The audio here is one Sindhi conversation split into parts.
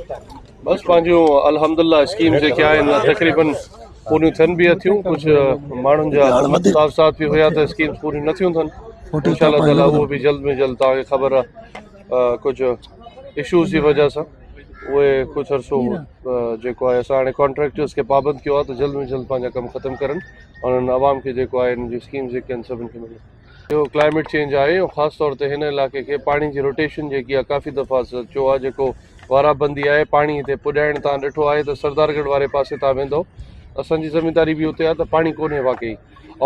بس پنهنجون الحمدلله اسڪيم جيڪي آهن تقريبن پوريون ٿين به اٿيون ڪجهه ماڻهن جا تاثرات به هيا ته اسڪيمز پوريون نٿيون ٿين انشاء الله تعالي اهو به جلد ۾ جلد توهان کي خبر آهي ڪجهه اشوز جي وجه سان اهي ڪجهه عرصو جيڪو آهي اسان هاڻي ڪانٽريڪٽرز کي پابند ڪيو آهي ته جلد ۾ جلد پنهنجا ڪم ختم ڪرن انهن عوام کي جيڪو آهي انهن جون اسڪيمز جيڪي آهن سڀن کي ملن اهو ڪلائميٽ چينج آهي ۽ خاص طور تي هن علائقي کي پاڻي جي روٽيشن جيڪي آهي ڪافي دفعا چيو آهي جيڪو وارا بندي آهي پاڻي هتي پڄائڻ تان ڏٺو آهي ته سردارڳڙهه واري پاسي تان ويندو اسان جي زمينداري به اتي آهي ته پاڻي ڪونهي واقعي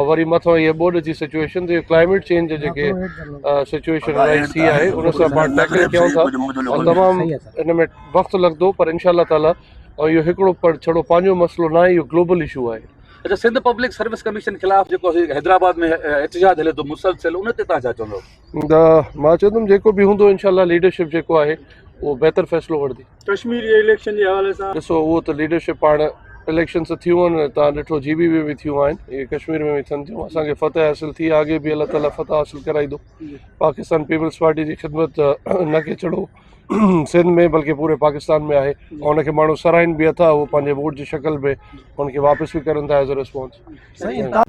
۽ وري مٿان هي ٻوڏ جي سچويشن ته ڪلائميٽ چينج جيڪي سچويشن رائز ٿي آهي ان سان پاڻ ٽيڪل ڪيون ٿا ۽ تمام ان ۾ وقت لڳندو پر انشاء الله تعالي ۽ اهو هڪڙو پر ڇڙو پنهنجو مسئلو نه آهي اهو گلوبل اشو آهي. اچا سنڌ پبلڪ سروس ڪميشن خلاف جيڪو حيدرآباد ۾ احتجاج هلي ٿو مسلسل ان تي تان ڇا چوندو؟ مان چوندم جيڪو به هوندو انشاء الله ليڊرشپ جيڪو آهي اهو بهتر فيصلو وٺندي. ڪشمير جي اليڪشن جي حوالي سان. ڏسو اهو ته ليڊرشپ پاڻ اليڪشنس ته ٿيون آهن تان ڏٺو جي بي ۾ به ٿيون آهن اهي ڪشمير ۾ به ٿين ٿيون اسان کي فتح حاصل ٿي آگي به الله تعالي فتح حاصل ڪرائيندو پاڪستان پيپلز پارٽي جي خدمت نه ڪي ڇڙو سنڌ ۾ بلڪه پوري پاڪستان ۾ آهي ۽ ان کي ماڻهو سراهين به اٿا اهو پنهنجي ووٽ جي شڪل ۾ ان کي واپس به ڪرن ٿا ايز اي ريسپانس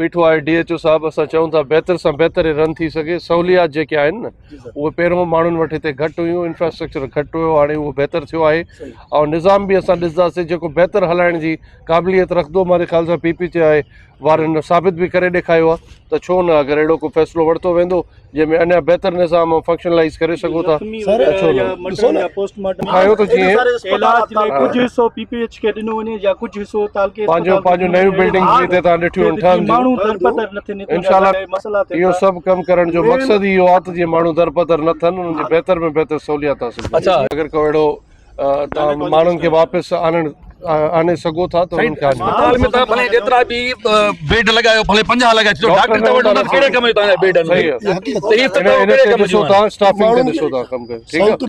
بيٺو آهي ڊي ايچ او صاحب اسان چئون ٿا بهتر سان بهتر رن ٿي سگهي سهوليات جيڪي آهن نه اهي پهريون ماڻهن وٽ هتي گهٽ هيون انفراسٽرڪچر گهٽ هيو هاڻي اهو بهتر ٿيو آهي ۽ نظام به اسان ڏسنداسين جيڪو بهتر هلائڻ جي قابليت رکندو مانجي خيال سان پي پي چي آهي وارن ثابت به ڪري ڏيکايو آهي ته ڇو نه اگر اهڙو ڪو فيصلو ورتو ويندو جنهن ۾ اڃا بهتر نظام ۽ فنڪشنلائيز ڪري سگهو ٿا ته ڇو نه ٺاهيو ته جيئن پنهنجو پنهنجو نيون بلڊنگز به هتي تان ڏٺيون آهن ٺهن ٿيون انشاء الله اهو سڀ ڪم ڪرڻ جو مقصد ئي اهو آهي ته جيئن ماڻهو درپدر نه ٿين انهن جي بهتر ۾ بهتر سهوليات حاصل ٿئي اگر ڪو اهڙو توهان ماڻهن کي واپس آڻڻ آڻي سگهو ٿا ته انهن کي آڻيو. اسپتال ۾ توهان ڀلي جيترا به بيڊ لڳايو ڀلي 50 لڳايو ڇو ڊاڪٽر ته وٽ هوندا ڪهڙي ڪم جو توهان جا بيڊ آهن صحيح آهي ان تي ڏسو ٿا اسٽافنگ تي ڏسو ٿا ڪم ڪيو ٺيڪ آهي.